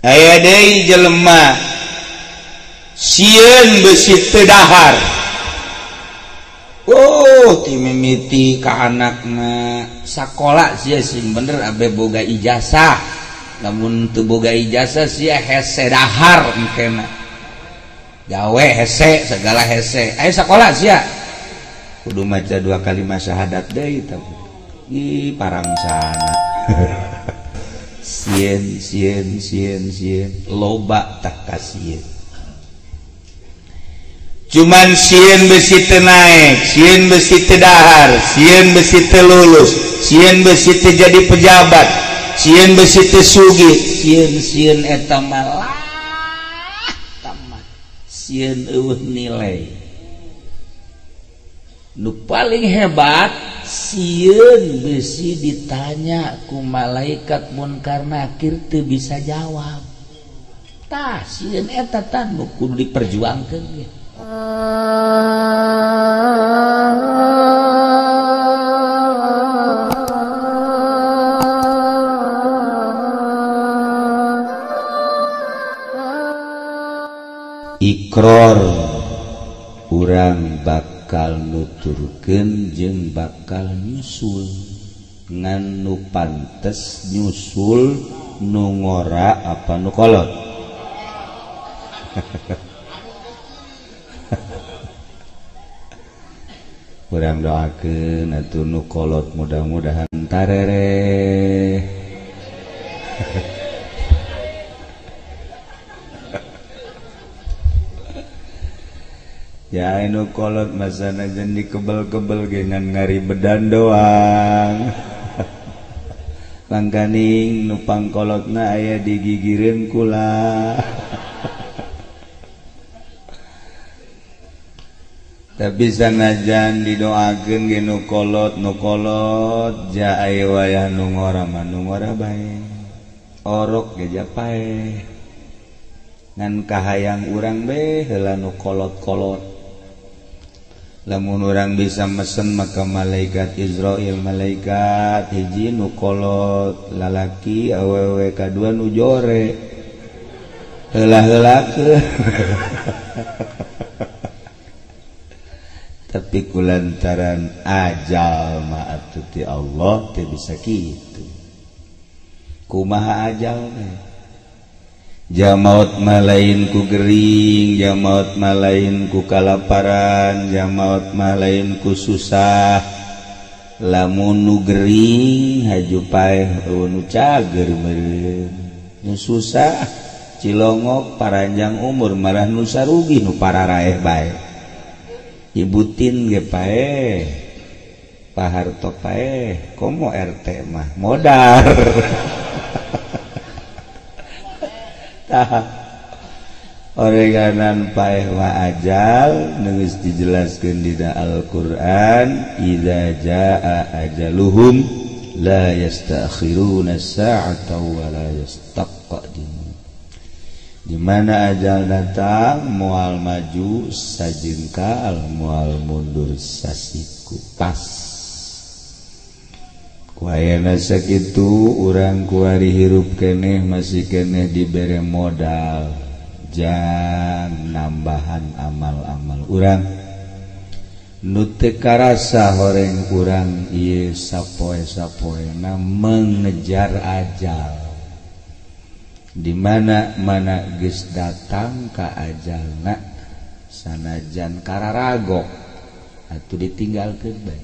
Aya deui jelema sieun besi teu dahar. Oh, ti mimiti ka anakna sakola sia sing bener abe boga ijazah. Lamun teu boga ijazah sia hese dahar engkena. Gawe hese segala hese. Ayo sakola sia. Kudu maca dua kalimat syahadat deui tah. Ih, parangsana. Sieun sieun sieun sieun loba tak kasieun. Cuman sieun besi teu naek, sieun besi teu dahar, sieun besi teu lulus, sieun besi teu jadi pejabat, sieun besi teu sugih, sieun sieun eta mah tamat. Sieun eueuh nilai. Nu paling hebat sieun besi ditanya ku malaikat munkar nakir teu bisa jawab. Tah sieun eta tah nu kudu diperjuangkeun ge. Ikror urang bakal nuturkeun jeung bakal nyusul ngan nu pantes nyusul nu ngora apa nu kolot. Urang doakeun atuh nu kolot mudah-mudahan tarereh. Ya nu kolot masana jeung dikebel-kebel ge ngan ngaribedan doang. Mangkaning nu pangkolotna aya digigireun kula. Tapi sanajan didoakeun ge nu kolot ja aya wayah nu ngora mah nu ngora bae. Orok ge ja pae. Ngan kahayang urang be heula nu kolot-kolot. Lamun urang bisa mesen maka malaikat Israil malaikat hiji nu kolot lalaki awewe kadua nu jore. Heula-heulakeun. Tapi kulantaran ajal mah atuh ti Allah teu bisa kitu. Kumaha ajal teh? Jamaut mah lain ku gering, jamaut mah lain ku kalaparan, jamaut mah lain ku susah. Lamun nu gering haju paeh eueuh nu cager meureun. Nu susah cilongok paranjang umur marah nu sarugi nu pararaeh bae. Ibutin ge paeh, Pak Harto paeh, komo RT mah modar. Tah oreganan paeh wa ajal geus dijelaskeun dina Al-Qur'an, idza jaa ajaluhum la yastakhiruna sa'ata wa la yastaqdimun. Di mana ajal datang moal maju sajengkal moal mundur sasiku pas. Ku ayana sakitu urang kuari hirup keneh masih keneh dibere modal jang nambahan amal-amal urang nu teu karasa horeng urang ieu sapoe-sapoena mengejar ajal. Di mana mana geus datang ka ajalna sanajan kararagok atuh ditinggalkeun bae.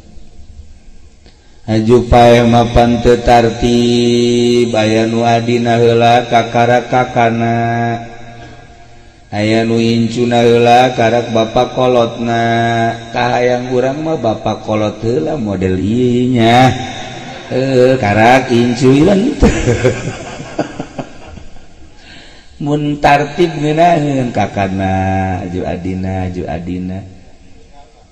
Haju paeh mapan teu tartib aya nu adina heula kakara kakana, aya nu incuna heula karak bapa kolotna. Kahayang urang mah bapa kolot heula model ieu nya karak incu ieu teh. Mun tartib ngeunaheun kakana ju adina ju adina.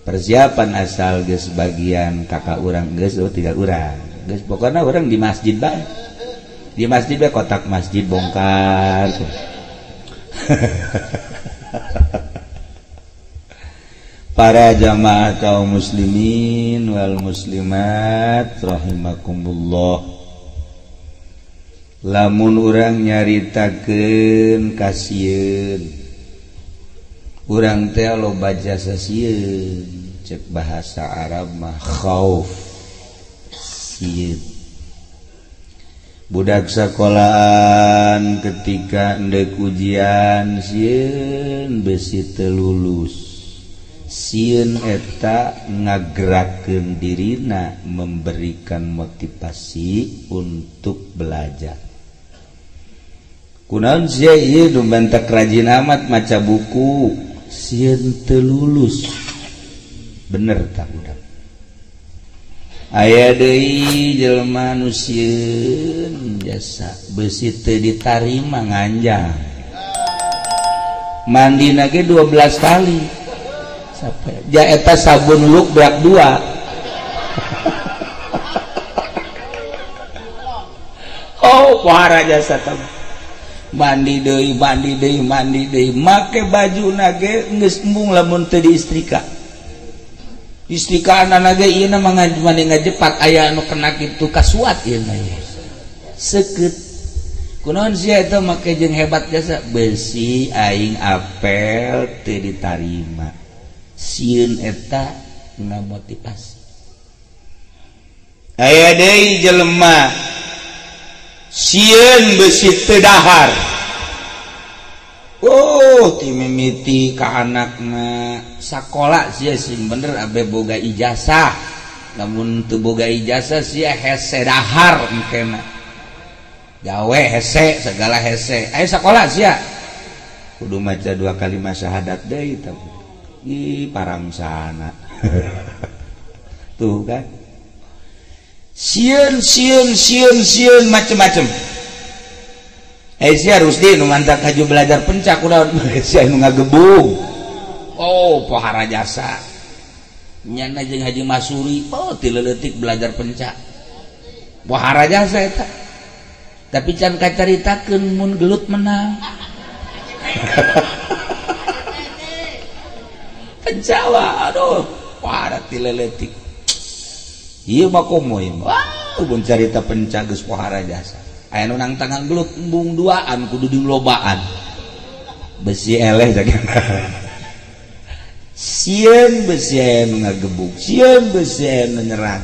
Persiapan asal geus bagian kakak urang geus oh tinggal urang. Geus pokona urang di masjid bae. Di masjid bae kotak masjid bongkar. Para jamaah kaum muslimin wal muslimat rahimakumullah. Lamun urang nyaritakeun kasieun, urang teh loba jasa sieun, cek bahasa Arab mah khauf, sieun. Budak sekolahan ketika endek ujian sieun besi teu lulus, sieun eta ngagerakeun dirina memberikan motivasi untuk belajar. Kunaon sia ieu nu bantak rajin amat maca buku, sieun teu lulus. Bener tak budak? Aya deui jelema nu sieun jasa besi teu ditarima nganjang. Mandina ge 12 kali. Sampai ja eta sabun luk beak 2. Oh, pohara jasa teh. Mandi deui, mandi deui, mandi deui, make bajuna ge geus embung lamun teu diistrika. Istrikaanana ge ieu mah mandi ngajepat aya anu kena kitu kasuat ieu mah. Seukeut. Kunaon sia eta make jeung hebat jasa besi aing apel teu ditarima. Sieun eta ngamotivasi. Aya deui jelema sieun besi teu dahar. Oh, ti mimiti ka anakna sakola sia sing bener abe boga ijazah. Lamun teu boga ijazah sia hese dahar engkena. Gawe hese, segala hese. Ayo sakola sia. Kudu maca 2 kalimat syahadat deui tah. Ih, parangsana. Tuh kan. Sieun sieun sieun sieun macem-macem. Eh sia Rusdi nu mantak haju belajar pencak udah sia nu ngagebung. Oh, pohara jasa. Nyana jeung Haji Masuri, oh ti leutik belajar pencak. Pohara jasa eta. Tapi can kacaritakeun mun gelut menang. Pencawa, aduh, pohara ti leutik. Ieu mah komo ieu mah. Wah, mun carita pencak geus pohara jasa. Aya nu nang tangan gelut embung duaan kudu dilobaan. Besi eleh jagana. Sieun besi aya nu ngagebug, sieun besi aya nu nyerang.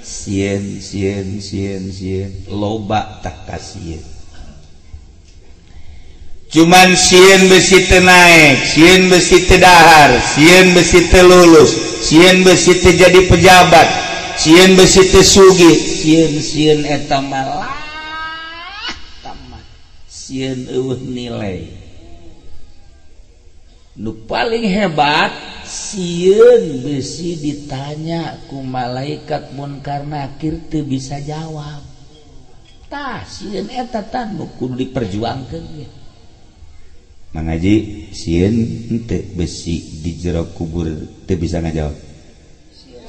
Sieun sieun sieun sieun loba tak kasieun. Cuman sieun besi teu naek, sieun besi teu dahar, sieun besi teu lulus, sieun besi teu jadi pejabat, sieun besi teu sugih, sieun-sieun eta malah tamat, sieun eueuh nilai. Nu paling hebat sieun besi ditanya ku malaikat munkar nakir teu bisa jawab. Tah sieun eta tah nu kudu diperjuangkeun ge. Mangaji sieun henteu besi di jero kubur teu bisa ngajawab.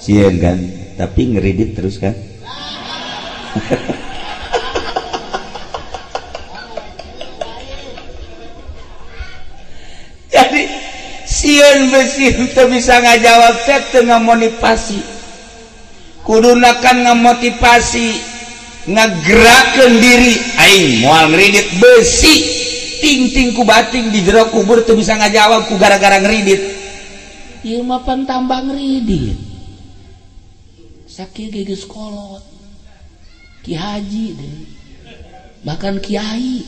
Sieun kan, tapi ngeridit terus kan. Jadi sieun besi teu bisa ngajawab teh teu ngamotivasi. Kuduna kan ngamotivasi, ngagerakeun diri aing moal ngeridit besi ting-ting ku bating di jero kubur teu bisa ngajawab ku gara-gara ngeridit. Ieu mah pan tambah ngeridit. Sakieu ge geus kolot. Ki haji deui. Bahkan kiai.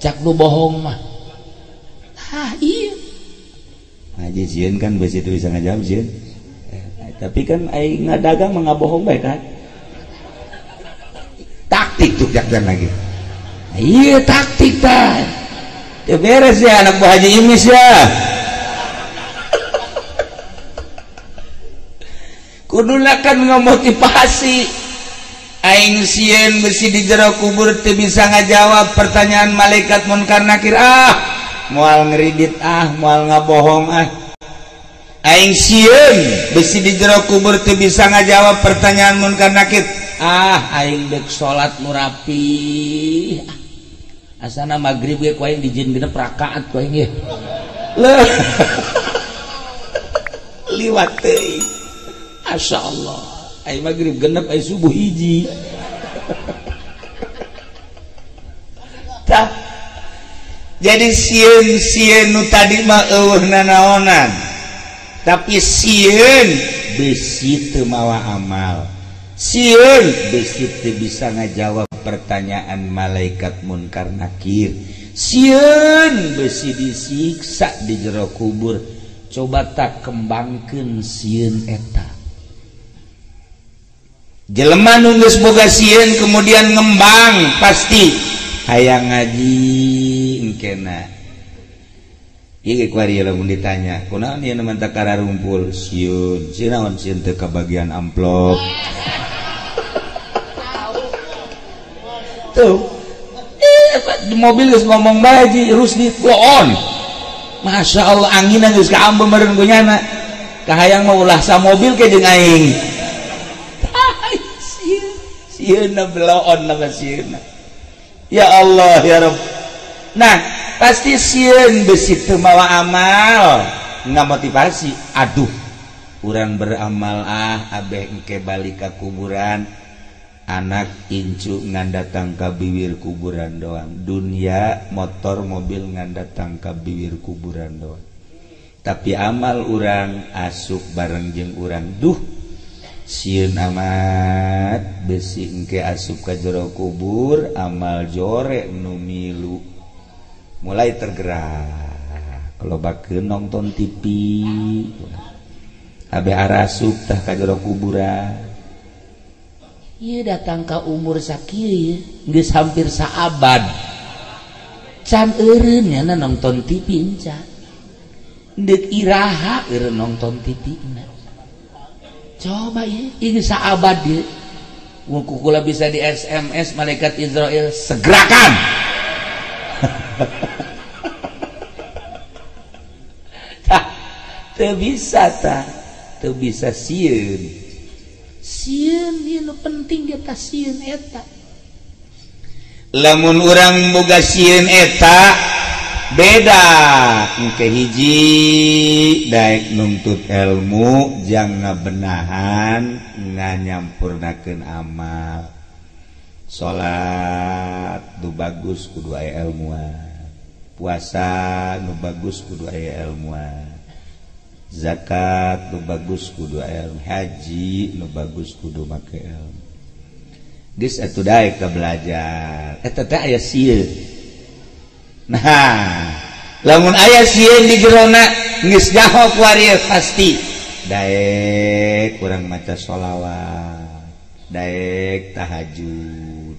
Cak nu bohong mah. Ah iya. Haji sieun kan besi teu bisa ngajawab sieun. Tapi kan aing ngadagang mah ngabohong bae kan. Taktik tuh jakdan lagi. Iya taktik tah. Teu beres ya anak buah Haji Imis ya. Kuduna kan ngamotivasi. Aing sieun besi di jero kubur teu bisa ngajawab pertanyaan malaikat munkar nakir ah. Moal ngeridit ah, moal ngabohong ah. Aing sieun besi di jero kubur teu bisa ngajawab pertanyaan munkar nakir ah. Aing deuk salat nu rapi. Asana magrib ge ku aing dijieun genep rakaat ku aing ge. Leuh. Liwat teuing. Masya Allah, aing magrib genep aing subuh hiji. Jadi sieun-sieun nu tadi mah eueuh nanaonan, tapi sieun besi teu mawa amal, sieun besi teu bisa ngajawab pertanyaan malaikat munkar nakir, sieun besi disiksa di jero kubur. Coba tak kembangkeun sieun eta. Jelema nu geus boga sieun kemudian ngembang pasti hayang ngaji engkena. Ieu kuari lamun ditanya, kunaon ieu nu manta kararumpul? Sieun, sieun naon sieun teu kabagian amplop. Tuh. Di mobil geus ngomong bae Ji Rusdi, on. Masya Allah anginan geus kaambe meureun ku nyana. Kahayang mah ulah sa mobil ke jeung aing. Sieun, sieunna beloon nama sieunna. Ya Allah ya Rabb. Nah, pasti sieun besi teu mawa amal, ngamotivasi. Aduh, urang beramal ah abeh engke balik ka kuburan. Anak incu ngan datang ka bibir kuburan doang. Dunia motor mobil ngan datang ka bibir kuburan doang. Tapi amal urang asup bareng jeung urang. Duh, sieun amat besi engke asup ka jero kubur, amal jore nu milu. Mulai tergerak. Lobakeun nonton TV. Abe arasup tah ka jero kuburan. Ieu datang ka umur sakieu geus hampir saabad. Can eureun nya nonton TV encan. Deuk iraha eureun nonton TV na. Coba ieu geus saabad ieu. Mun kukula bisa di SMS malaikat Israel segerakan. Tah teu bisa tah, teu bisa sieun. Sieun ieu nu penting ge tah sieun eta. Lamun urang boga sieun eta beda engke hiji daek nuntut ilmu jang ngabenahan nganyampurnakeun amal. Salat nu bagus kudu aya ilmuan, puasa nu bagus kudu aya ilmuan, zakat nu bagus kudu aya ilmu, haji nu bagus kudu make ilmu. Geus atuh daek ka belajar eta teh aya sieun. Nah, lamun aya sieun di jerona geus nyaho kuari pasti daek kurang maca sholawat, daek tahajud,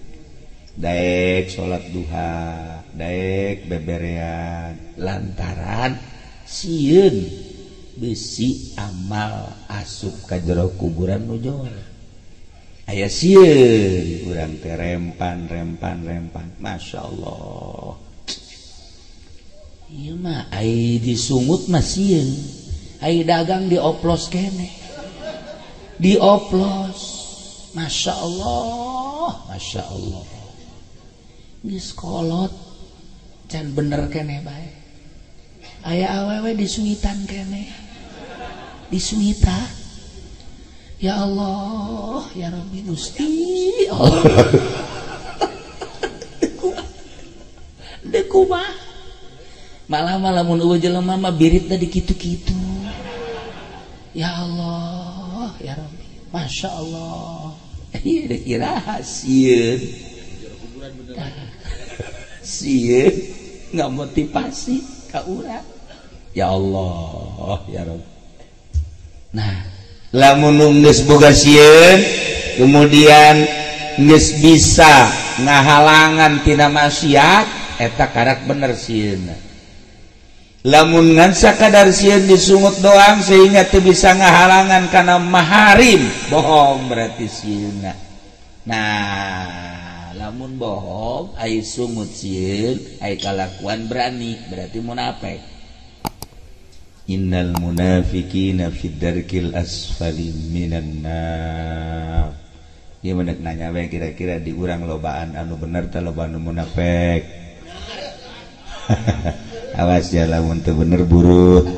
daek salat duha, daek beberean, lantaran sieun besi amal asup ka jero kuburan nu jore. Aya sieun urang teh rempan rempan rempan. Masya Allah. Ieu mah ai disungut mah sieun, ai dagang dioplos keneh. Dioplos. Masya Allah, Masya Allah. Geus kolot can bener keneh bae. Aya awewe disuitan keneh. Disuita. Ya Allah, ya Rabbi Gusti. Allah. Deuk kumaha? Malah lamun eueuh jelema mah biritna di kitu-kitu. Ya Allah, ya Rabbi. Masya Allah. Ieu deuk iraha sieun. Sieun ngamotivasi ka urang. Ya Allah, ya Rabbi. Nah, lamun geus boga sieun kemudian geus bisa ngahalangan tina maksiat, eta karak bener sieunna. Lamun ngan sakadar sieun disungut doang sehingga teu bisa ngahalangan kana maharim, bohong berarti sieunna. Nah, lamun bohong ai sungut sieun, ai kalakuan berani berarti munafik. Innal munafiqina fid darkil asfali minan nar. Ieu mah nanya we kira-kira di urang lobaan anu bener teh loba anu munafik. Awas ya lamun teu bener buruk.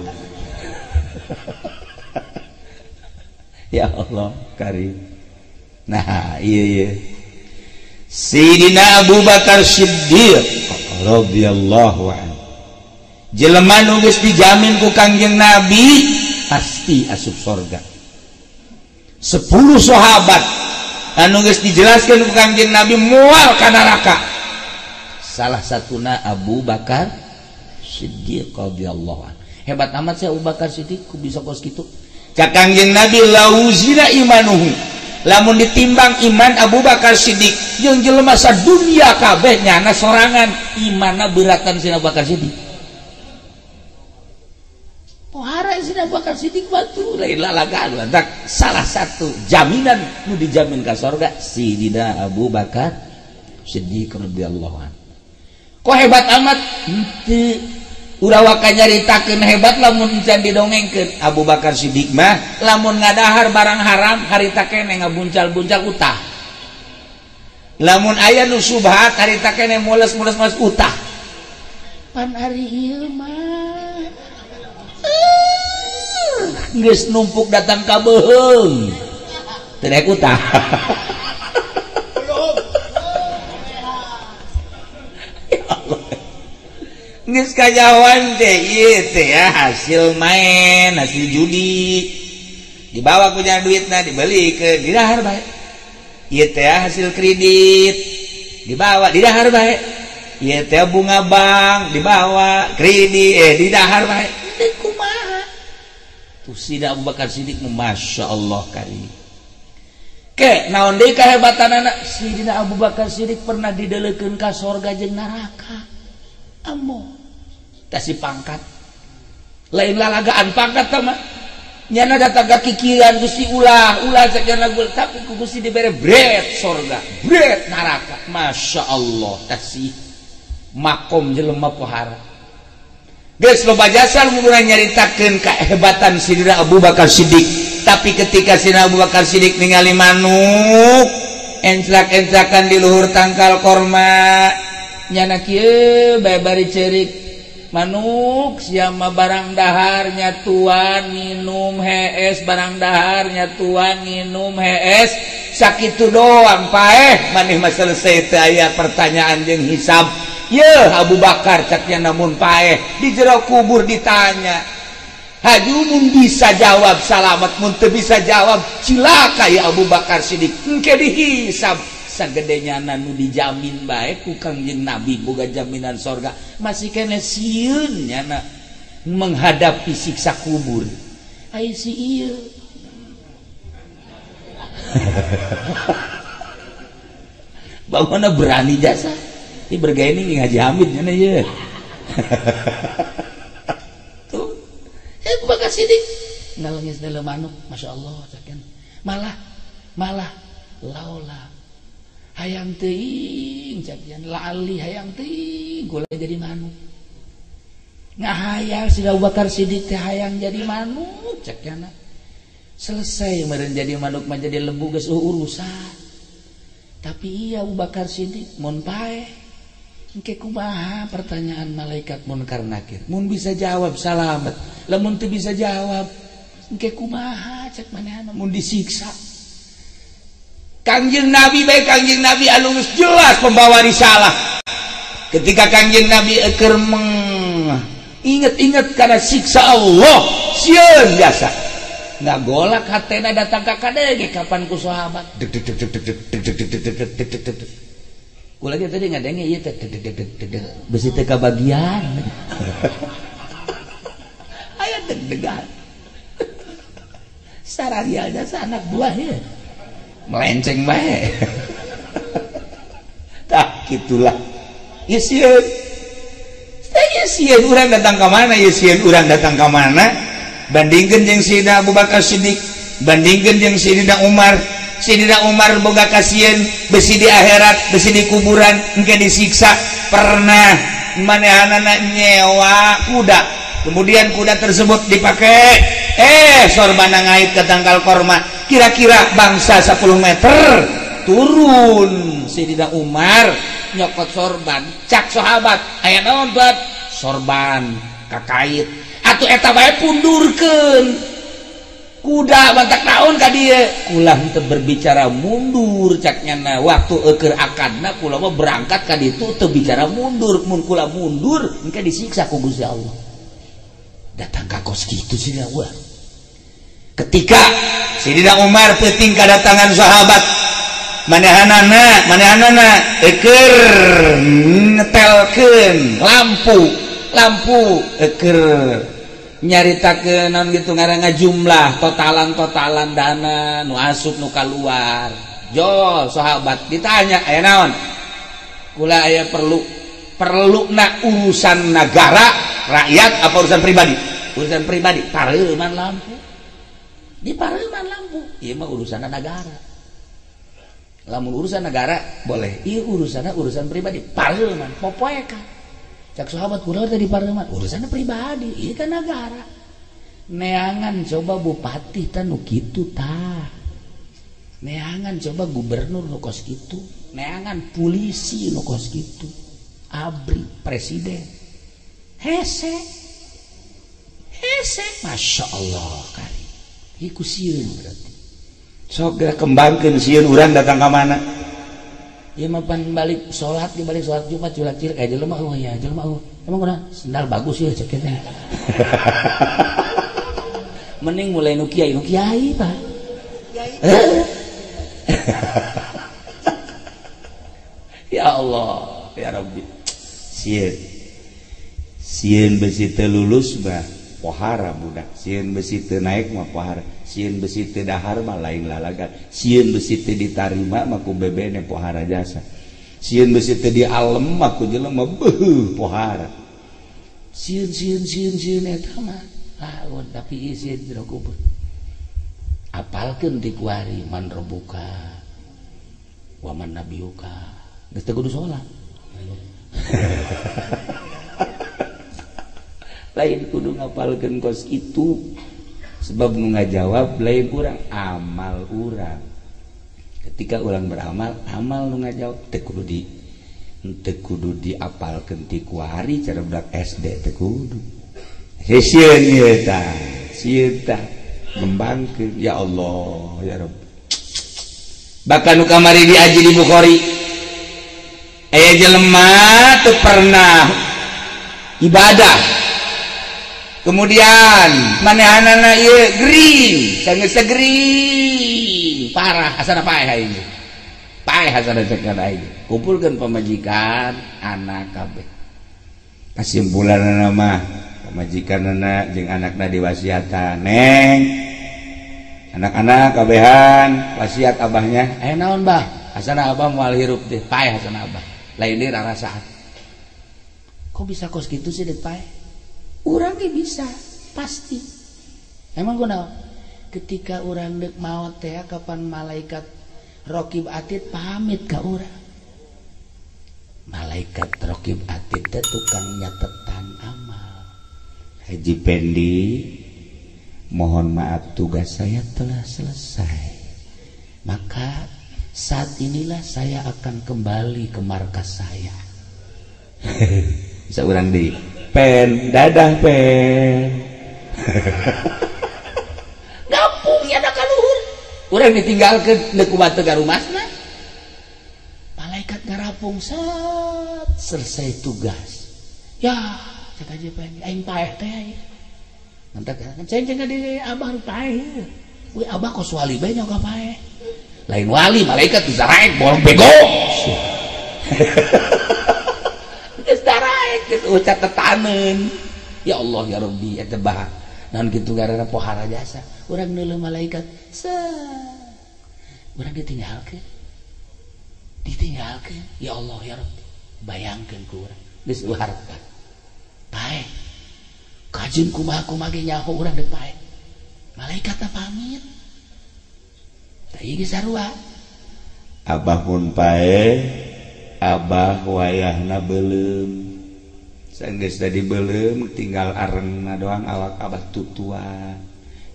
Ya Allah karim. Nah, iya iya. Sayyidina Abu Bakar Siddiq radhiyallahu anhu. Jelema nu geus dijamin ku Kangjeng Nabi pasti asup sorga. 10 sahabat anu geus dijelaskeun ku Kangjeng Nabi moal ka neraka. Salah satuna Abu Bakar Siddiq radhiyallahu anhu. Hebat amat sih Abu Bakar Siddiq ku bisa kos kitu. Cak Kangjeng Nabi lauzina imanuhu. Lamun ditimbang iman Abu Bakar Siddiq jeung jelema sadunya kabeh nyana sorangan imanna beratan si Abu Bakar Siddiq. Pohara si Abu Bakar Siddiq batu lain lalagaan lantak salah satu jaminan nu dijamin ka sorga Sidina Abu Bakar Siddiq radhiyallahu anhu. Kok hebat amat henteu urang waka nyaritakeun hebat lamun can didongengkeun. Abu Bakar Siddiq mah lamun ngadahar barang haram harita keneh ngabuncal-buncal utah. Lamun aya nu subhat harita keneh mules-mules mas utah. Pan ari ieu mah geus numpuk datang ka beuheung teu daek utah. Geus kajawan teh ieu teh ya hasil main, hasil judi. Dibawa ku nya duitna dibelikeun, didahar bae. Ieu teh hasil kredit, dibawa didahar bae. Ieu teh bunga bank, dibawa kredit, didahar bae. Teh kumaha? Tuh Sida Abu Bakar Siddiq Masya Allah kali. Ke naon deui kahebatanana? Sidina Abu Bakar Siddiq pernah didelekeun ka sorga jeung neraka. Ambo kasih pangkat lain lalagaan pangkat tama nyana datang ka kikiran Gusti ulah ulah cek nyana gul tapi ku Gusti dibere bret sorga bret neraka. Masya Allah kasih makom jelema pohara geus loba jasa mun urang nyaritakeun kahebatan Sidina Abu Bakar Siddiq. Tapi ketika Sidina Abu Bakar Siddiq ningali manuk enclak-enclakan di luhur tangkal korma nyana kieu bae bari ceurik manuk siama barang daharnya tuan minum hees barang daharnya tuan minum hees sakitu doang paeh maneh mah selesai teu aya pertanyaan jeung hisab. Yeuh Abu Bakar cak nya namun paeh di jero kubur ditanya haju mun bisa jawab salamet mun teu bisa jawab cilaka ya Abu Bakar Siddiq engke dihisab. Sagede nyana nu dijamin bae ku Kangjeng Nabi boga jaminan sorga masih kene sieun nyana menghadapi siksa kubur. Ai si ieu bangunna berani jasa ini bergaya ini Haji Hamid nyana ieu. Tuh Abu Bakar Siddiq ngalengis dalam manuk Masya Allah caken malah malah laula hayang teuing cakian lali hayang teuing gula jadi manuk ngahayang si Abu Bakar Siddiq teh hayang jadi manuk cakiana selesai meureun jadi manuk mah jadi lembu geus urusan. Tapi iya Abu Bakar Siddiq mun paeh engke kumaha pertanyaan malaikat munkar nakir mun bisa jawab salamet lamun teu bisa jawab engke kumaha cek manehna mun disiksa. Kangjeng Nabi baik Kangjeng Nabi anu geus jelas pembawa risalah. Ketika Kangjeng Nabi eukeur inget-inget kana siksa Allah, sieun jasa. Ngagolak hatena datang ka kadege kapan ku sahabat. Deg deg deg deg deg deg deg deg deg deg deg deg. Kula ge tadi ngadenge ieu teh deg deg deg deg deg besi teu kabagian. Aya deg-degan. Sararia jasa anak buah ieu. Melenceng bae. Tah gitulah. Ieu sieun. Ieu sieun urang datang ka mana? Ieu sieun urang datang ka mana? Bandingkeun jeung Sidina Abu Bakar Siddiq, bandingkeun jeung Sidina Umar. Sidina Umar boga kasieun besi di akhirat, besi di kuburan, engke disiksa. Pernah manehanana nyewa kuda. Kemudian kuda tersebut dipakai sorbana ngait ke tangkal korma. Kira-kira bangsa 10 meter turun Sidina Umar nyokot sorban cak sahabat aya naon buat sorban kakait atuh eta bae pundurkeun kuda bantak naon ka dieu kula henteu berbicara mundur cak nyana waktu eueur akadna kula mah berangkat ka ditu teu bicara mundur mun kula mundur engke disiksa ku Gusti Allah. Datang ka kos kitu Sidina Umar. Ketika Sidina Umar peuting kadatangan sahabat, manehanana eker netelkeun lampu eker nyaritakeun naon gitu ngaranna jumlah totalan dana nu asup nu kaluar. Jo sahabat ditanya aya naon? Kula aya perlu na urusan negara, rakyat apa urusan pribadi? Urusan pribadi, pareuman lampu. Di pareuman lampu, ieu mah urusan negara. Lamun urusan negara boleh, ieu urusanna urusan pribadi, pareuman popoeka. Cak sahabat kula teh di pareuman, urusanna pribadi, ieu kan negara. Neangan coba bupati tah nu kitu tah. Neangan coba gubernur nu kos kitu, neangan polisi nu kos kitu, abri presiden. Hese. Hese, Masya Allah kali. Iku sieun berarti. Sok geura kembangkeun sieun urang datang ka mana? Ieu mah pan balik salat, di balik salat Jumat culak cilik aya jelema eueuh ya, jelema eueuh. Emang kunaon? Sendal bagus ya cek teh. Mending mulai nu kiai, Pak. Ya Allah, ya Rabbi. Sieun. Sieun besi teu lulus mah pohara budak. Sieun besi teu naik mah pohara. Sieun besi teu dahar mah lain lalagan. Sieun besi teu ditarima mah ku bebene pohara jasa. Sieun besi teu dialem mah ku jelema beuh pohara. Sieun sieun sieun sieun eta mah. Lawan tapi sieun jero kubur. Apalkeun ti kuari man robuka wa man nabiyuka. Geus teu kudu salat. Lain kudu ngapalkeun kos itu sebab nu ngajawab lain urang, amal urang. Ketika urang beramal, amal nu ngajawab teu kudu diapalkeun ti kuari cara budak SD teu kudu. Sieun ieu tah, sieun tah ngembangkeun ya Allah ya Rabb. Bahkan nu kamari diaji di Bukhari aya jelema teu pernah ibadah. Kemudian manehanana ieu gering, sanggeus gering, parah asana paeh aing. Paeh asana cek aing. Kumpulkeun pamajikan, anak kabeh. Kasimpulanna mah pamajikanna jeung anakna diwasiatan, "Neng, anak-anak kabehan wasiat abahnya." "Aya naon, Bah?" "Asana abah moal hirup teh, paeh asana abah." Lain deui rarasaan. Kok bisa kos kitu sih deuk paeh? Urang ge bisa, pasti. Emang kunaon? Ketika urang deuk maot teh kapan malaikat Raqib Atid pamit ka urang. Malaikat Raqib Atid teh tukang nyatetan amal. Haji Pendi, mohon maaf tugas saya telah selesai. Maka saat inilah saya akan kembali ke markas saya. Bisa urang di pen, dadah pen. Gampung ya da kaluhur. Urang ditinggalkeun deuk kumaha teu garumasna. Malaikat ngarapung set selesai tugas. Ya, cek aja pen, aing paeh teh aya. Mantap kan ceng ceng di abah nu paeh. Wih abah kos wali bae nyoga paeh. Lain wali, malaikat bisa raek bolong bego. Geus daraek, geus ucat tetaneun. Ya Allah ya Rabbi eta bah. Naon kitu ngaranna pohara jasa. Urang neuleuh malaikat, set. Urang ditinggalkeun. Ditinggalkeun. Ya Allah ya Rabbi. Bayangkeun ku urang. Geus harta. Paeh. Kajeun kumaha-kumaha ge nyaho urang deuk paeh. Malaikat pamit. Tah ieu geus sarua. Abah pun paeh, abah wayahna beuleum. Sanggeus tadi beuleum tinggal arengna doang awak abah tutuan.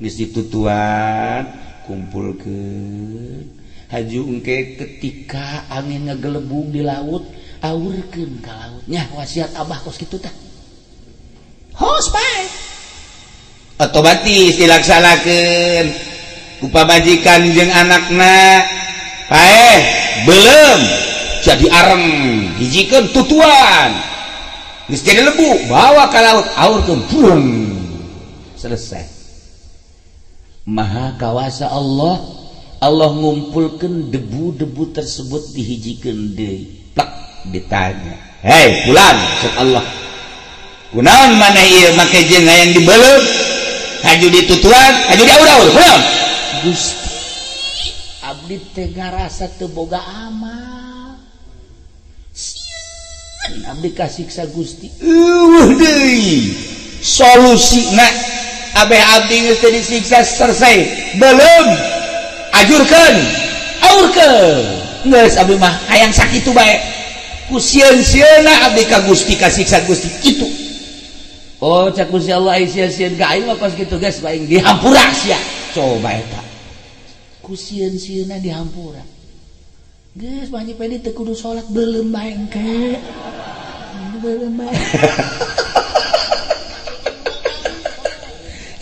Geus ditutuan, kumpulkeun. Haju engke ketika angin ngegelebug di laut, aurkeun ka laut. Nya wasiat abah kos kitu tah. Hos paeh. Otomatis dilaksanakeun ku pamajikan jeung anakna. Paeh beuleum jadi areng, hijikeun tutuan. Geus jadi lebu, bawa ka laut, aurkeun buang. Selesai. Maha kawasa Allah. Allah ngumpulkeun debu-debu tersebut dihijikeun deui. Plak ditanya. Hei fulan, cek Allah. Kunaon maneh ieu make jeung hayang dibeuleum? Haju ditutuan, haju diaur-aur, kunaon? Gusti, abdi teh ngarasa teu boga amal. Sieun abdi kasiksa Gusti. Eueuh deui. Solusina abeh abdi geus teu disiksa selesai. Belum ajurkeun, aurkeun. Geus abdi mah hayang sakitu bae. Ku sieun-sieunna abdi ka Gusti kasiksa Gusti kitu. Oh cak Gusti Allah ai sieun-sieun ka aing mah kos kitu geus bae dihampura sia. Coba eta. Ku sieun-sieunna dihampura. Geus banyak pedi teu kudu salat beuleum bae engke. Beuleum bae.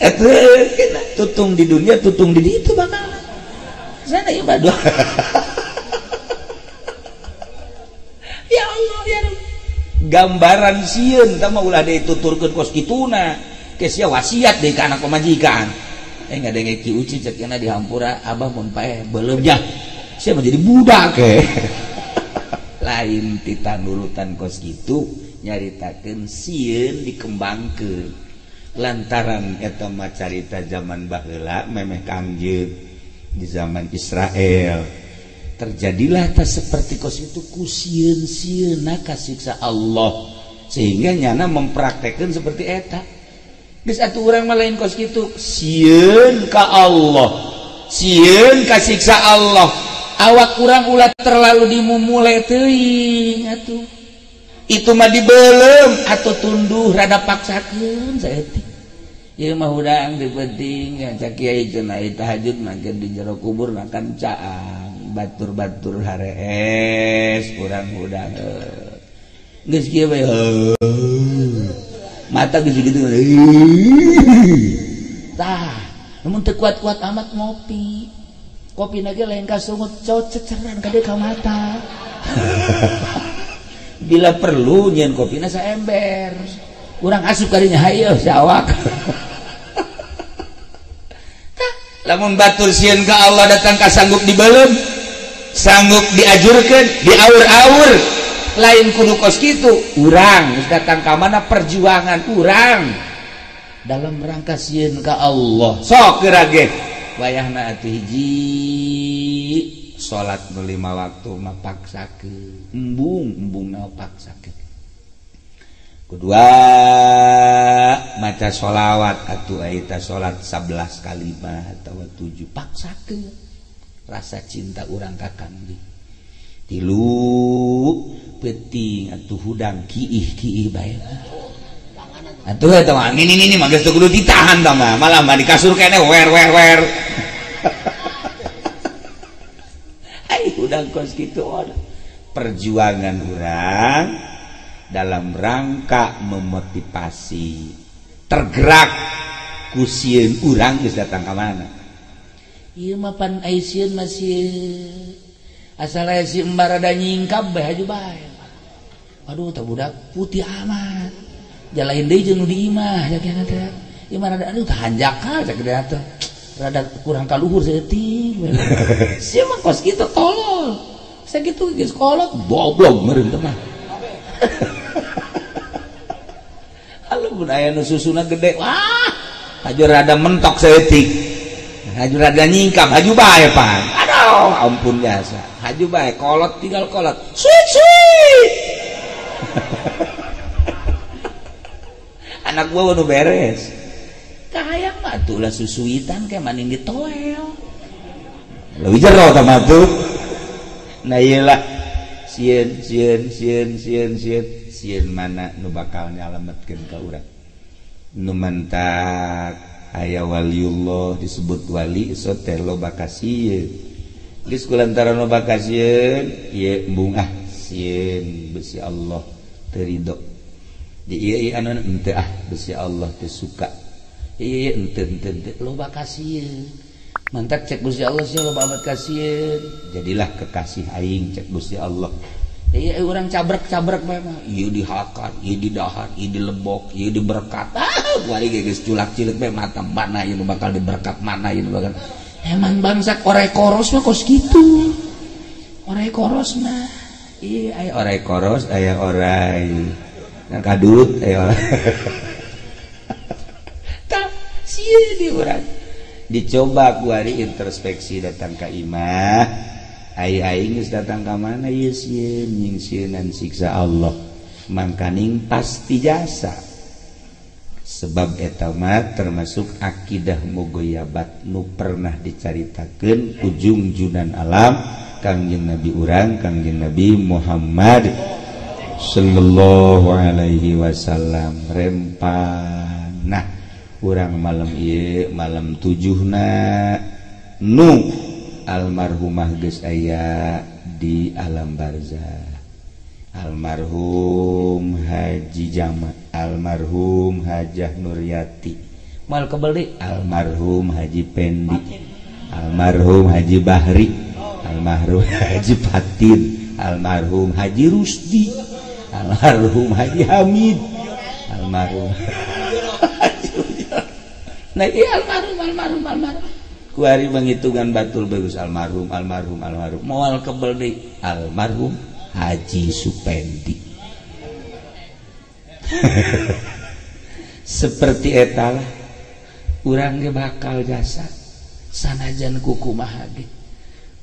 Eta tutung di dunia tutung di ditu bakal. Sana ieu mah doa. Ya Allah ya Rabb. Gambaran sieun tah mah ulah deui tuturkeun kos kituna. Ke sia wasiat deui ka anak pamajikan. Ngadenge Ki Uci cek cenah dihampura abah mun paeh beuleum nya. Sia mah jadi budak ke. Lain tita nurutan kos kitu nyaritakeun sieun dikembangkeun. Lantaran eta mah carita zaman baheula memeh Kangjeng di zaman Israel. Terjadilah tas seperti kos itu ku sieun-sieunna kasiksa Allah sehingga nyana mempraktekkeun seperti eta. Geus atuh urang mah lain kos kitu, sieun ka Allah, sieun kasiksa Allah. Awak urang ulah terlalu dimumule teuing atuh. Itu mah dibeuleum atuh tunduh rada paksakeun saeutik. Ieu mah hudang di penting ya cak kiai cenah tahajud mangke di jero kubur makan caang. Batur-batur harees kurang hudang geus kieu bae mata geus gitu tah mun teu kuat-kuat amat ngopi kopi na ge lain kasungut ceceran kade ka mata bila perlu nyeun kopina saember urang asup kadinya hayo si awak. Lamun batur sieun ka Allah datang ka sanggup dibeuleum sanggup diajurkeun diaur-aur lain kudu kos kitu urang geus datang ka mana perjuangan urang dalam rangka sieun ka Allah sok geura ge wayahna atuh hiji salat nu 5 waktu mah paksakeun embung-embungna paksakeun kedua maca sholawat atuh eta salat 11 kalimah atawa 7 paksakeun rasa cinta urang ka Kangjeng. Tilu peuting atuh hudang kiih-kiih bae. Atuh eta mah ini mah geus teu kudu ditahan tah mah, malah mah di kasur keneh wer wer wer. Ai hudang kos kitu perjuangan urang dalam rangka memotivasi tergerak ku sieun urang geus datang ka mana. Ieu mah pan ai sieun masih asal aya si embar rada nyingkap bae haju bae. Aduh tah budak putih amat. Jalain deui jeung nu di imah cak nya teh. Ieu mah rada aduh tah hanjakal cak dia teh. Rada kurang ka luhur saeutik. Sia mah kos kitu tolol. Sakitu geus kolot goblok meureun teh mah. Halo mun aya nu susuna gede wah haju rada mentok saeutik. Haju rada nyingkap haju bae pan. Aduh ampun jasa. Haju bae kolot tinggal kolot. Suit suit. Anak gua nu beres. Kahayang mah atuh lah susuitan kayak maning ditoel. Leuwih jero tah mah tuh. Nah ieu lah sieun sieun sieun sieun sieun sieun mana nu bakal nyalametkeun ka urang. Nu mantak aya waliullah disebut wali so teh loba kasieun. Geus kulantaran loba kasieun ieu embung ah sieun besi Allah teu ridho. Di ieu anu henteu ah besi Allah teu suka. Ieu henteu henteu henteu loba kasieun. Mantak cek Gusti Allah sia loba amat kasieun. Jadilah kekasih aing cek Gusti Allah. Iya urang cabrek-cabrek bae mah. Ieu dihakan, ieu didahar, ieu dilebok, ieu diberkat. Ah, kuari ge geus culak-cileuk bae mata mana ieu bakal diberkat, mana ieu bakal. Emang bangsa orai koros mah kos kitu. Orai koros mah. Iya aya orai koros, aya orai kadut, aya orai. Tah sieun di urang. Dicoba kuari introspeksi datang ka imah. Aing geus datang ka mana ieu sieun nyingsieunan siksa Allah mangkaning pasti jasa sebab eta mah termasuk akidah mugoyabat nu pernah dicaritakeun ujung junan alam Kangjeng Nabi urang Kangjeng Nabi Muhammad sallallahu alaihi wasallam rempan. Nah urang malam ieu malam tujuhna nu almarhumah geus aya di alam barzah, almarhum Haji Jamat, almarhum Hajah Nuryati, mal kebeli almarhum Haji Pendi, almarhum Haji Bahri, almarhum Haji Fatin, almarhum Haji Rusdi, almarhum Haji Hamid, almarhum nah iya almarhum almarhum almarhum kuari menghitungan batul bagus almarhum almarhum almarhum moal kebel deui almarhum Haji Supendi. Seperti eta lah urang ge bakal jasa sanajan kukumaha ge.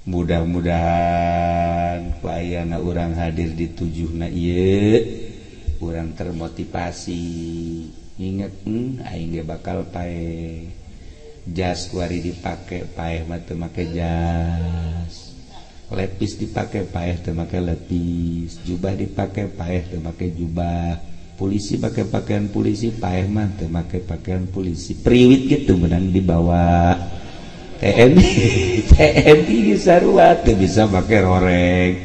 Mudah-mudahan ku ayana urang hadir di tujuhna ieu urang termotivasi inget aing ge bakal pae. Jas kuari dipake paeh mah teu make jas, lepis dipake paeh teu make lepis, jubah dipake paeh teu make jubah, polisi pakai pakaian polisi paeh mah teu make pakaian polisi, priwit gitu menang dibawa TNI TNI geus sarua teu bisa make roreng,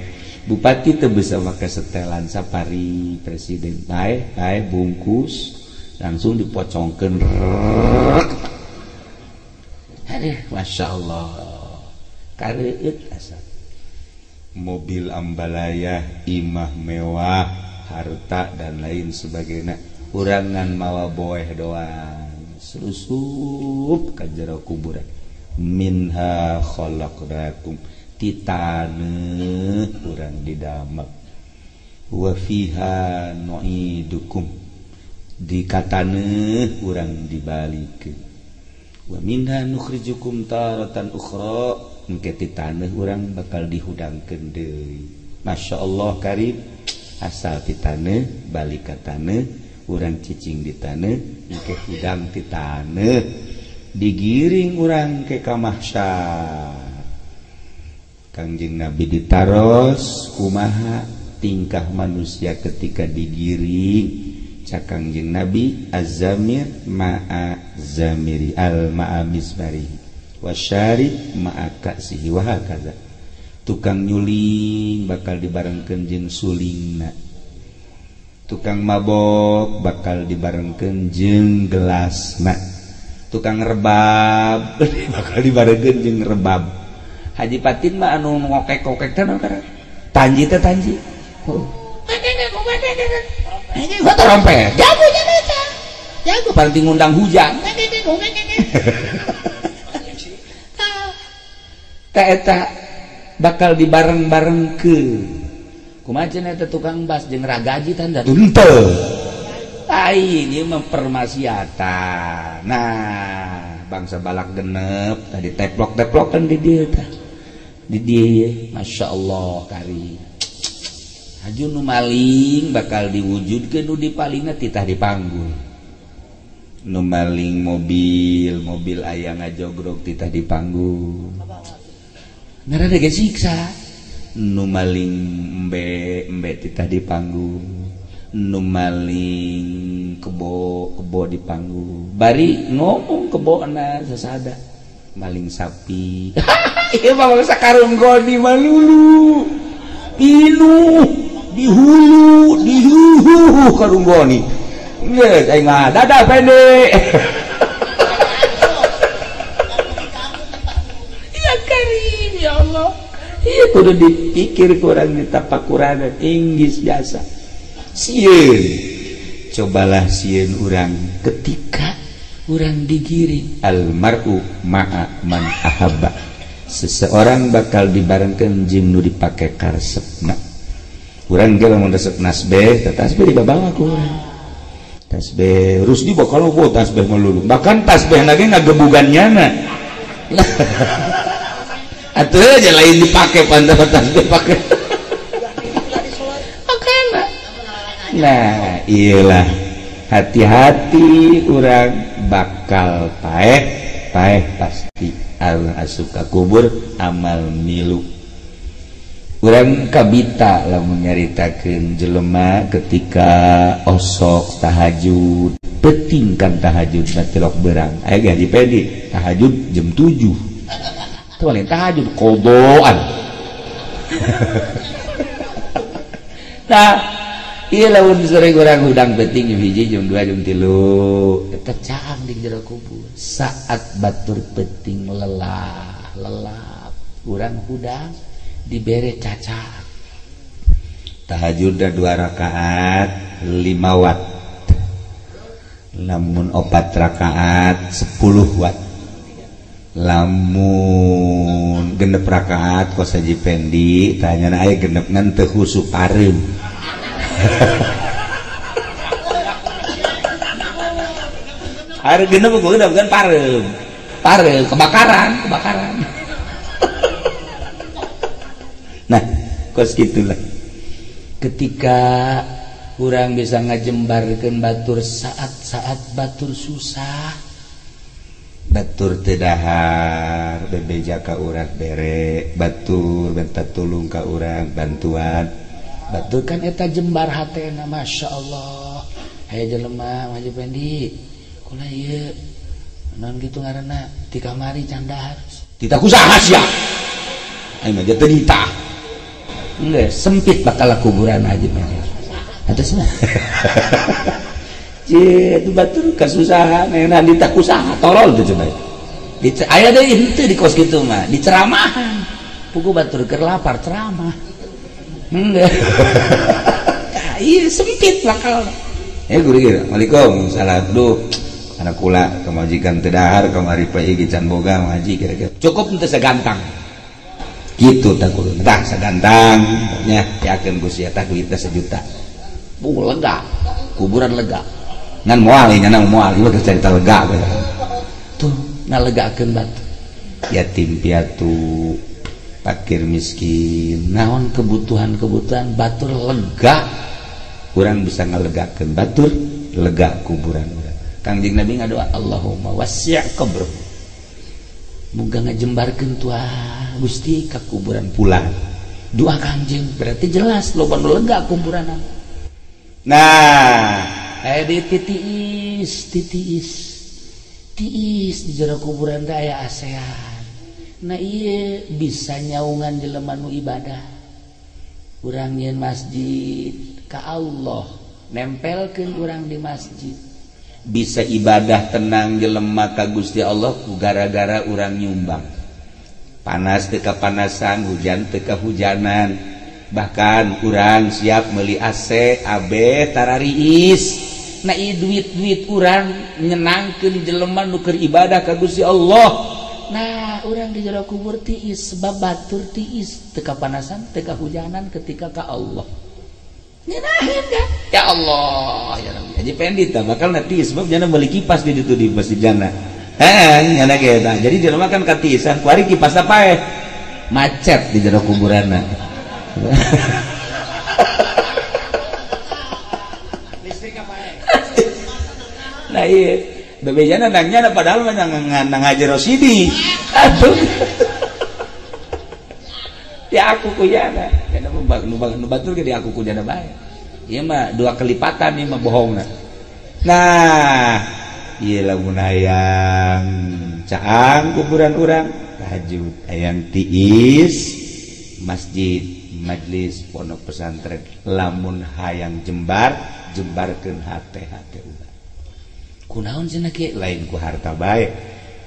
bupati teu bisa make setelan safari, presiden paeh paeh bungkus langsung dipocongkeun. Aduh, Masya Allah kareueut asa mobil ambalaya, imah mewah, harta dan lain sebagainya urangan mawa boeh doang selusup ka jero kuburan. Minha khalaqnakum ti taneuh urang didamel, wa fiha nu'idukum di kataneuh urang dibalikeun, wa minha nukhrijukum taratan ukhra engke ti taneuh urang bakal dihudangkeun deui. Masya Allah karim, asal ti taneuh balik ka taneuh urang cicing di taneuh engke hudang ti taneuh digiring urang ke ka mahsyar. Kangjeng Nabi ditaros kumaha tingkah manusia ketika digiring. Kangjeng Nabi az-zamir ma'a zamiri al ma'a misbari wasyarib ma'a ka'sihi wa hakaza. Tukang nyuling bakal dibarengkeun jeung sulingna, tukang mabok bakal dibarengkeun jeung gelasna, tukang rebab bakal dibarengkeun jeung rebab. Haji Patin mah anu ngokek-kokek teh tanji teh tanji. Ini gua trompet. Jago jago jago paling ngundang hujan. Ta eta bakal dibareng-bareng ke. Kumaha cenah eta tukang bas jeung ragaji tanda henteu. Ai ieu mah permaksiatan. Nah, bangsa balak genep tadi teplok-teplokan di dieu tah. Di dieu masyaallah kari. Haju nu maling bakal diwujudkeun nu dipalingna titah dipanggul. Nu maling mobil, mobil aya ngajogrok titah dipanggul. Ngarana ge siksa. Nu maling embe, embe titah dipanggul. Nu maling kebo, kebo dipanggul. Bari ngomong kebona sasada. Maling sapi. Ieu mah bangsa karung goni malulu. Pinuh di hulu di huhu karunggoni geus aing mah dadah pendek. Ya karim ya Allah, ieu Kudu dipikir kurang ditapakuran Inggris biasa. Sieun. Cobalah sieun urang ketika urang digiring almar'u ma'a man ahabba. Seseorang bakal dibarengkeun jeung nu dipake karesepna. Urang ge lamun resep nasbeh, teh tasbih dibabawa ku urang. Tasbih Rusdi bakal lobo tasbih melulu. Bahkan tasbih lagi ngagebugan nyana. Atuh aja lain dipake pantas tasbih pake. Nah, iyalah hati-hati urang bakal paeh, paeh pasti al asup ka kubur amal milu. Urang kabita lamun nyaritakeun jelema ketika osok tahajud, penting kan tahajud batilok berang. Aya ge Haji Pedi tahajud jam 7. Teu lain tahajud kodoan. Nah, iya lamun sore urang hudang penting jam 1 jam 2 jam 3 eta caang di jero kubur. Saat batur penting lelah, lelap urang hudang dibere cacak. Tahajud da 2 rakaat 5 watt. Lamun 4 rakaat 10 watt. Lamun 6 rakaat kos Haji Pendi tanyana aya genep ngan teu khusyuk pareum. Hari genep gua udah bukan pareum. Pareum kebakaran, kebakaran. Nah, kos gitulah. Ketika urang bisa ngajembarkeun batur saat-saat batur susah, batur teu dahar, bebeja ka urang bere, batur minta tulung ka urang bantuan. Batur kan eta jembar hatena, Masya Allah. Hei jelema Haji Pendi, kula ieu naon kitu ngaranna di kamari can dahar. Titah kusaha sia. Aing mah teu ditah. Enggak, sempit bakal kuburan Haji Pendi. Atas mah. Je, itu batur kasusahan, enak ditah kusaha, tolol tuh coba. Aya deui henteu di kos kitu mah, diceramahan. Pugu batur keur lapar ceramah. Enggak. Iya sempit bakal. Guru gitu. Waalaikumsalam. Duh, anak kula kemajikan teu dahar kamari pae can boga ngaji kira-kira. Cukup henteu sagantang. Gitu tah kudu. Tah sagantang nya yakeun ku sia tah duitna sejuta. Bu lega. Kuburan lega. Ngan moal nya na moal ieu geus carita lega bae. Tuh ngalegakeun batu. Yatim piatu, fakir miskin, naon kebutuhan-kebutuhan batur lega. Urang bisa ngalegakeun batur, lega kuburan urang. Kangjeng Nabi ngadoa Allahumma wasi' qabr. Muga ngajembarkeun tuah Gusti ka kuburan pulang. Doa Kangjeng berarti jelas loba nu lega kuburanna. Nah, di titiis, titiis. Tiis di jero kuburan teh aya ASEAN. Nah iya bisa nyaungan jelema nu ibadah. Urang nyeun masjid ka Allah, nempelkeun urang di masjid. Bisa ibadah tenang jelema ka Gusti Allah ku gara-gara urang nyumbang. Panas teu kapanasan, hujan teu kahujanan. Bahkan urang siap meuli AC, AB, tarariis. Nah ieu duit-duit urang nyenangkeun jelema nu keur ibadah ka Gusti Allah. Nah, urang di jero kubur tiis sebab batur tiis teu kapanasan, teu kahujanan ketika ka Allah. Nyenahin kan? Ya Allah, ya Rabbi. Haji Pendi tah bakal tiis sebab jana meuli kipas di ditu di masjid jana. Heeh, nyana ge tah. Jadi jelema kan katiisan, kuari kipasna paeh. Macet di jero kuburanna. Listrik paeh. Nah iya. Bebejana nangnya padahal mah nang Haji Rosidi. Aduh. Ya aku kujana. Kana nu batur ge di aku kujana bae. Ieu mah dua kelipatan ieu mah bohongna. Nah, ieu lamun hayang caang kuburan urang tahajud, hayang tiis masjid, majlis, pondok pesantren. Lamun hayang jembar, jembarkeun hate-hate urang. Kunaon cenah kieu lain ku harta bae,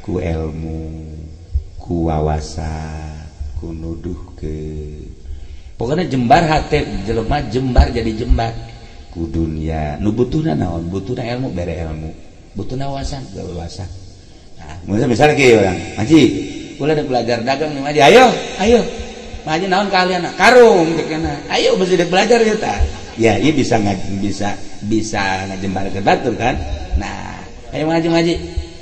ku ilmu, ku wawasan, ku ku nuduhkeun. Pokoknya jembar hate jelema jembar jadi jembar ku dunia. Nu butuhna naon? Butuhna ilmu bere ilmu. Butuhna wawasan bere wawasan. Nah, misalnya kieu urang, "Haji, ulah ada belajar dagang nih Haji. Ayo, ayo. Haji naon kalian? Karung cekena. Ayo besi dek belajar ya ta." Ya, ieu bisa bisa bisa ngajembarkeun batur kan? Nah, ayo Haji Haji.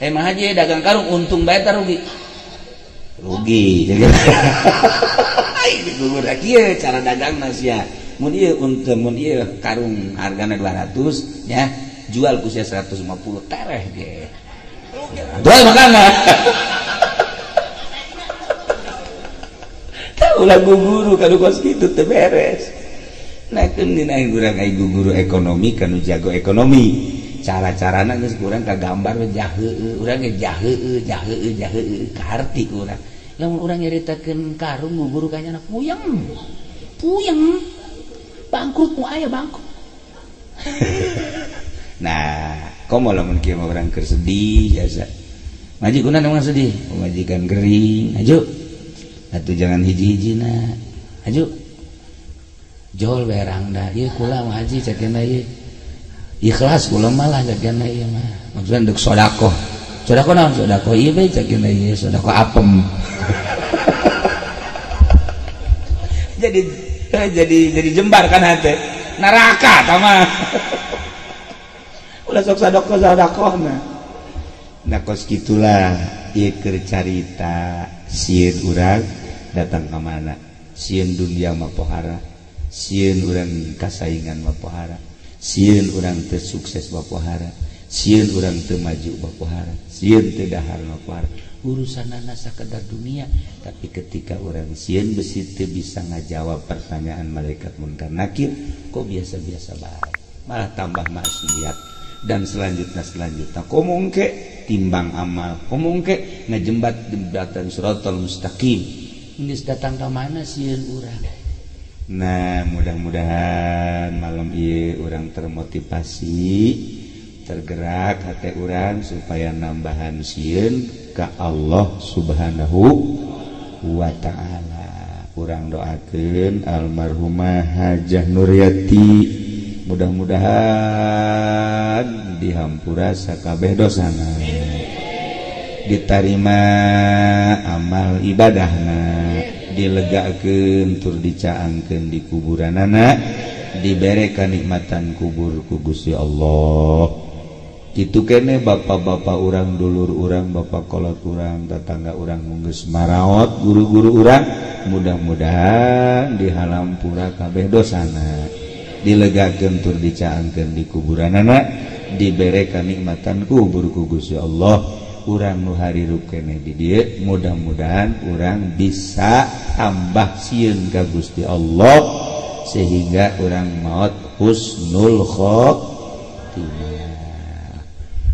Eh Haji dagang karung untung bae ta rugi? Rugi. Jadi gugur kieu cara dagang sia. Mun ieu untung mun ieu karung hargana 200 ya, jual ku sia 150 tereh ge. Jual makana. Tah ulah guguru kanu kos kitu teu beres. Nah keun dina urang ai guguru ekonomi kanu jago ekonomi. Cara-carana geus kurang kagambar we jaheueuh, urang ge jaheueuh, jaheueuh, jaheueuh kaharti ku urang. Lamun urang nyaritakeun karung guguru ka nyana puyeng. Puyeng. Bangkrut mu aya bangkrut. Nah, komo lamun kieu mah urang keur sedih biasa. Ngaji kuna emang sedih, pamajikan gering, aju. Atuh jangan hiji-hijina. Aju. Jol berang da, ieu kula mah haji cekena ieu. Ikhlas kula malah cekena ieu mah. Maksudna deuk sedekah. Sedekah naon? Sedekah ieu bae cekena ieu, sedekah apem. Jadi jembar kan hate. Neraka tah mah. Ulah sok sedekah sedekahna. Nah kos kitulah ieu keur carita sieun urang datang ka mana? Sieun dunia mah pohara, sieun urang kasaingan mah pohara, sieun urang teu sukses mah pohara, sieun urang teu maju mah pohara, sieun teu dahar mah pohara. Urusanana sakadar dunia, tapi ketika urang sieun besi teu bisa ngajawab pertanyaan malaikat munkar nakir, kok biasa-biasa bae, malah tambah maksiat dan selanjutnya komo engke timbang amal, komo engke ngejembat jembatan siratal mustaqim. Geus datang ka mana sieun urang? Nah, mudah-mudahan malam ieu urang termotivasi, tergerak hati urang supaya nambahan sieun ka Allah Subhanahu wa ta'ala. Urang doakeun almarhumah Hajah Nuryati, mudah-mudahan dihampura sakabeh dosana, ditarima amal ibadahna, dilegakeun tur dicaangkeun di kuburanana, dibere kanikmatan kubur ku Gusti Allah. Kitu keneh bapak-bapak urang, dulur urang, bapak kolot urang, tetangga urang geus maraot, guru-guru urang, mudah-mudahan dihalampura kabeh dosana, dilegakeun tur dicaangkeun di kuburanana, dibere kanikmatan kubur ku Gusti Allah. Urang nu harirup keneh di dieu, mudah-mudahan urang bisa tambah sieun ka Gusti Allah sehingga urang maot husnul khotimah.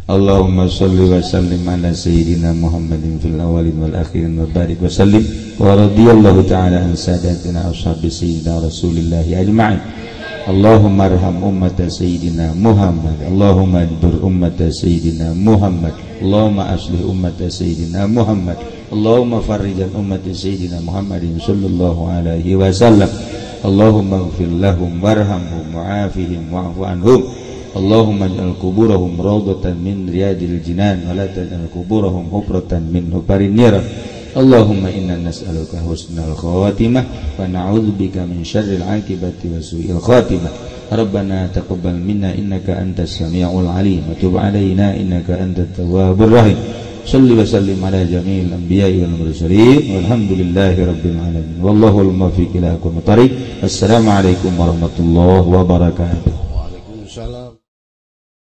Allahumma shalli wa sallim ala sayyidina Muhammadin fil awwalin wal akhirin wa barik wa sallim wa radhiyallahu ta'ala an sadatina ashabi sayyidina Rasulillahi ajma'in. Allahumma arham ummata sayyidina Muhammad, Allahumma ajbur ummata sayyidina Muhammad, Allahumma aslih ummata sayyidina Muhammad, Allahumma farrijan ummata sayyidina Muhammadin sallallahu alaihi wasallam. Allahumma ighfir lahum warhamhum wa'afihim wa'fu anhum. Allahumma ij'al kuburahum rawdatan min riyadil jinan wa la taj'al kuburahum hufratan min hufarin niran. Allahumma inna nas'aluka husnal khatimah wa na'udzubika min syarril 'aqibati wa su'il khatimah. Rabbana taqabbal minna innaka antas samiul 'alim wa tub 'alaina innaka antat tawwabur rahim. Shalli wa sallim ala jami'il anbiya'i wal mursalin walhamdulillahi rabbil alamin. Wallahul muwaffiq ila aqwamit thariq. Assalamualaikum warahmatullahi wabarakatuh. Waalaikumsalam.